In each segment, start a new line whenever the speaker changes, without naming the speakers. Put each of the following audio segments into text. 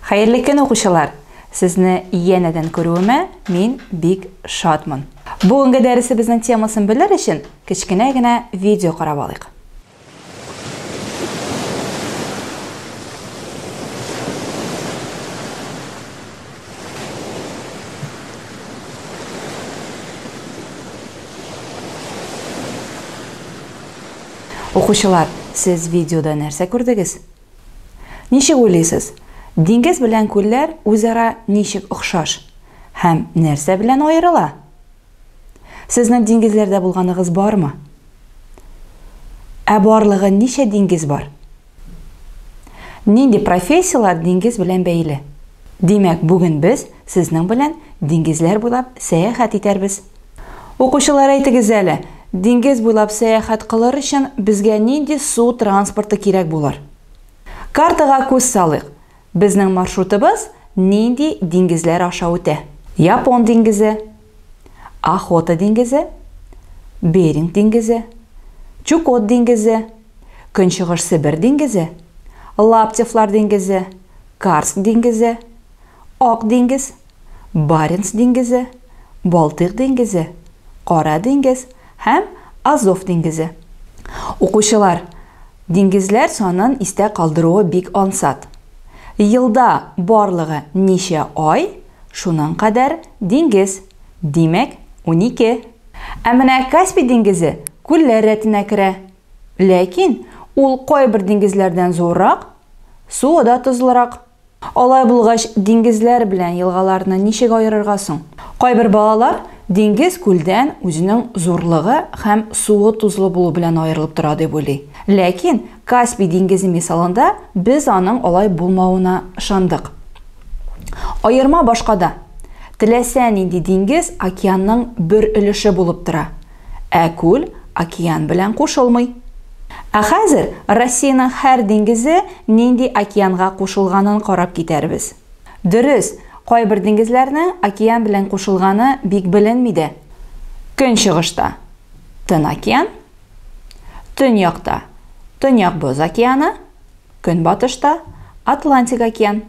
Хәерле көн, укучылар! Сезне янәдән күрүемә мин бик шатмын. Бүгенге дәресебезнең темасын белер өчен кечкенә генә видео карап алыйк. Укучылар, сез видеода нәрсә күрдегез? Ничек уйлыйсыз, диңгез белән күлләр үзара ничек охшаш һәм нәрсә белән аерыла? Сезнең диңгезләрдә булганыгыз бармы? Ә барлыгы ничә диңгез бар? Нинди профессияләр диңгез белән бәйле? Димәк, бүген без сезнең белән диңгезләр буйлап сәяхәт итәрбез. Укучылар, әйтегез әле, диңгез буйлап сәяхәт кылыр өчен безгә нинди су транспорты кирәк булыр? Картага күз салыйк. Безнең маршрутыбыз нинди диңгезләр аша үтә? Япон диңгезе, Охота диңгезе, Беринг диңгезе, Чукот диңгезе, Көнчыгыш Себер диңгезе, Лаптевлар диңгезе, Карск диңгезе, Ак диңгез, Баренц диңгезе, Балтыйк диңгезе, Кара диңгез һәм Азов диңгезе. Укучылар, диңгезләр санын истә калдыруы бик ансат. Елда барлыгы ничә ай, шуның кадәр диңгез, димәк, 12. Ә менә Каспий диңгезе күлләр рәтенә керә. Ләкин ул кайбер диңгезләрдән зуррак, суы да тозлырак. Алай булгач, диңгезләр белән елгаларны ничек аерырга соң? Кайбер балалар диңгез күлдән үзенең зурлыгы һәм суы тозлы булу белән аерылып тора дип уйлый. Ләкин Каспий диңгезе мисалында без аның алай булмавына ышандык. Аерма башкада. Теләсә нинди диңгез океанның бер өлеше булып тора. Ә күл океан белән кушылмый. Ә хәзер Россиянең һәр диңгезе нинди океанга кушылганын карап китәрбез. Дөрес, кайбер диңгезләрнең океан белән кушылганы бик беленми дә. Көнчыгышта, Тын океан, төньякта, Төньяк Боз океаны, көнбатышта, Атлантик океан.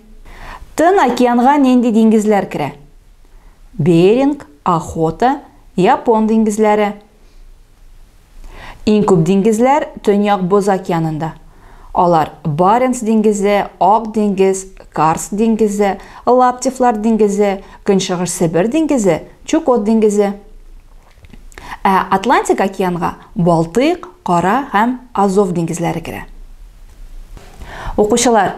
Тын океанга нинди диңгезләр керә? Беринг, Охота, Япон диңгезләре. Иң күп диңгезләр Төньяк Боз океанында. Алар Баренц диңгезе, Ак диңгез, Карск диңгезе, Лаптевлар диңгезе, Көнчыгыш Себер диңгезе, Чукот диңгезе. Ә Атлантик океанга Балтыйк, Кара һәм Азов диңгезләре керә. Укучылар,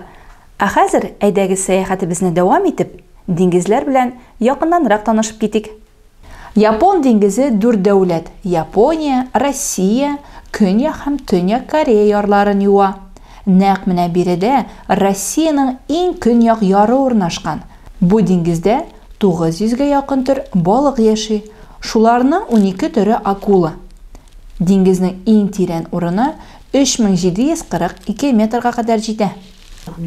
ә хәзер әйдәгез сәяхәтебезне дәвам итеп, диңгезләр белән якыннанрак танышып китик. Япон диңгезе дүрт дәүләт, Япония, Россия, Көньяк һәм Төньяк Корея ярларын юа. Нәкъ менә биредә Россиянең иң көньяк яры урнашкан. Бу диңгездә 900 гә якын төр балык яши, шуларның 12 төре акула. Диңгезнең иң тирән урыны 3742 метрга кадәр җитә.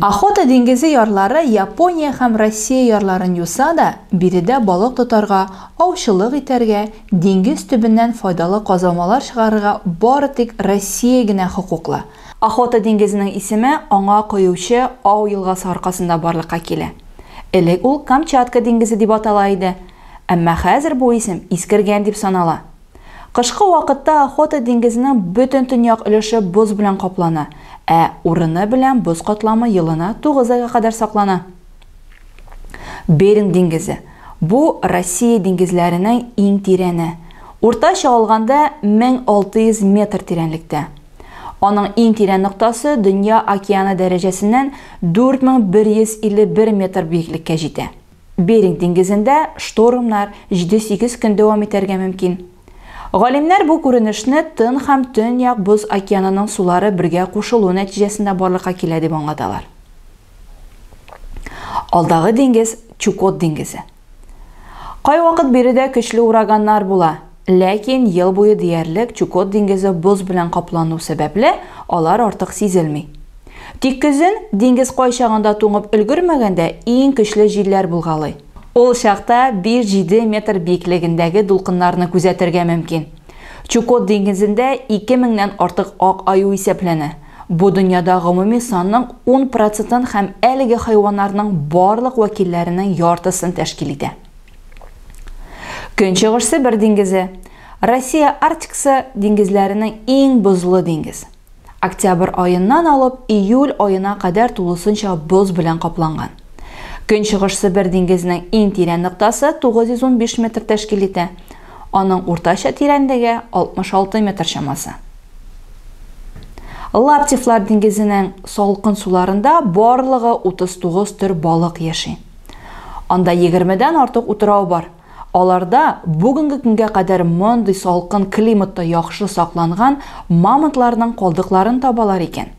Охота диңгезе ярлары Япония һәм Россия ярларын юса да, биредә балык тотарга, аучылык итәргә, диңгез төбеннән файдалы казылмалар чыгарырга бары тик Россия генә хокуклы. Охота диңгезенең исеме аңа коючы Ау елгасы аркасында барлыкка килә. Элек ул Камчатка диңгезе дип атала иде, әмма хәзер бу исем искергән дип санала. Кышкы вакытта Охота диңгезенең бөтен төньяк өлеше боз белән каплана, ә урыны белән боз катламы елына 9 айга кадәр саклана. Беринг диңгезе. Бу Россия диңгезләренең иң тирәне. Уртача алганда 1600 метр тирәнлектә. Аның иң тирән ноктасы дөнья океаны дәрәҗәсеннән 4151 метр биеклеккә җитә. Беринг диңгезендә штормнар 7-8 көн дәвам итәргә мөмкин. Галимнәр бу күренешне Тын һәм Төньяк Боз океанының сулары бергә кушылу нәтиҗәсендә барлыкка килә дип аңлаталар. Алдагы диңгез Чукот диңгезе. Кайвакыт биредә көчле ураганнар була, ләкин ел буе диярлек Чукот диңгезе боз белән каплану сәбәпле, алар артык сизелми. Тик көзен, диңгез кайчагында туңып өлгермәгәндә, иң көчле җилләр булгалый. Ул чакта 5-7 метр биеклегендәге дулкыннарны күзәтергә мөмкин. Чукот диңгезендә 2000 нән артык ак аю исәпләнә. Бу дөньяда гомуми санның 10 процентын һәм әлеге хайваннарның барлык вәкилләренең яртысын тәшкил итә. Көнчыгыш Себер диңгезе, Россия Арктикасы диңгезләренең иң бозлы диңгез. Октябрь аеннан алып июль аена кадәр тулысынча боз белән капланган. Көнчыгыш Себер диңгезенең иң тирән ноктасы 915 метр тәшкил итә. Аның уртача тирәнлеге 66 метр чамасы. Лаптевлар диңгезенең салкын суларында барлыгы 39 төр балык яши. Анда 20-дән артык утрау бар. Аларда бүгенге көнгә кадәр мондый салкын климатта яхшы сакланган мамонтларның калдыкларын табалар икән.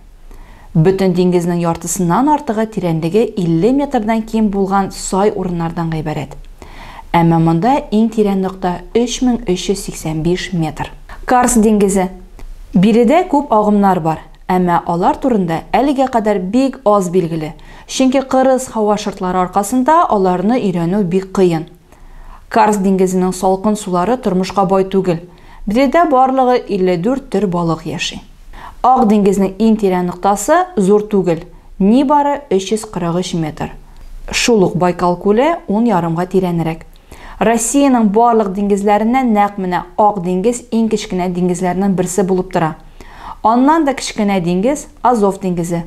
Бөтен диңгезнең яртысыннан артыгы тирәнлеге 50 метрдан ким булган сай урыннардан гыйбарәт. Әмма монда иң тирән нокта 3385 метр. Карс диңгезе. Биредә күп агымнар бар, әмма алар турында әлегә кадәр бик аз билгеле, чөнки кырыс һава шартлары аркасында аларны өйрәнү бик кыен. Карс диңгезенең салкын сулары тормышка бай түгел. Биредә барлыгы 54 төр балык яши. Ак диңгезнең иң тирән ноктасы зур түгел, нибары 343 метр. Шул ук Байкал күле ун ярымга тирәнрәк. Россиянең барлык диңгезләреннән нәкъ менә Ак диңгез иң кечкенә диңгезләрнең берсе булып тора. Аннан да кечкенә диңгез, Азов диңгезе.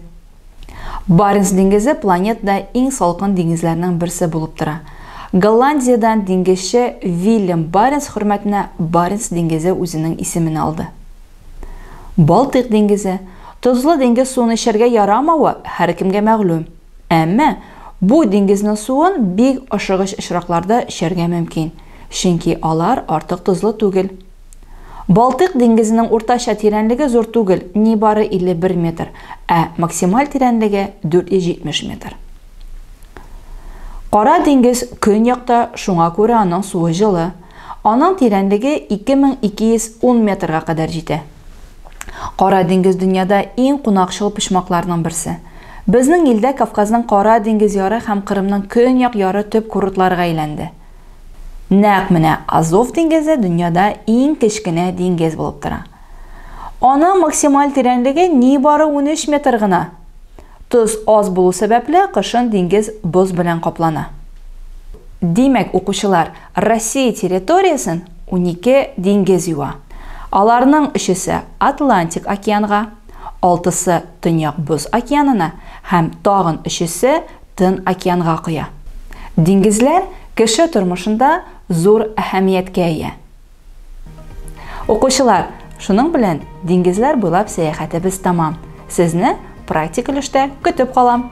Баренц диңгезе планетада иң салкын диңгезләрнең берсе булып тора. Голландиядән диңгезче Вильям Баренц хөрмәтенә Баренц диңгезе үзенең исемен алды. Балтыйк диңгезе. Тозлы диңгез суын эчәргә ярамавы һәркемгә мәгълүм. Әмма бу диңгезнең суын бик ашыгыч очракларда эчәргә мөмкин, чөнки алар артык тозлы түгел. Балтыйк диңгезенең уртача тирәнлеге зур түгел, нибары 51 метр, ә максималь тирәнлеге 470 метр. Кара диңгез көньякта, шуңа күрә аның суы җылы. Аның тирәнлеге 2210 метрга кадәр җитә. Кара диңгез дөньяда иң кунакчыл почмакларның берсе. Безнең илдә Кавказның Кара диңгез яры һәм Кырымның көньяк яры төп курортларга әйләнде. Нәкъ менә Азов диңгезе дөньяда иң кечкенә диңгез булып тора. Аның максималь тирәнлеге нибары 13 метр гына. Тоз аз булу сәбәпле, кышын диңгез боз белән каплана. Димәк, укучылар, Россия территориясен 12 диңгез юа. Аларның өчесе Атлантик океанга, алтысы Төньяк Боз океанына һәм тагын өчесе Тын океанга коя. Диңгезләр кеше тормышында зур әһәмияткә ия. Укучылар, шуның белән диңгезләр буйлап сәяхәтебез тәмам. Сезне практик өлештә көтеп калам.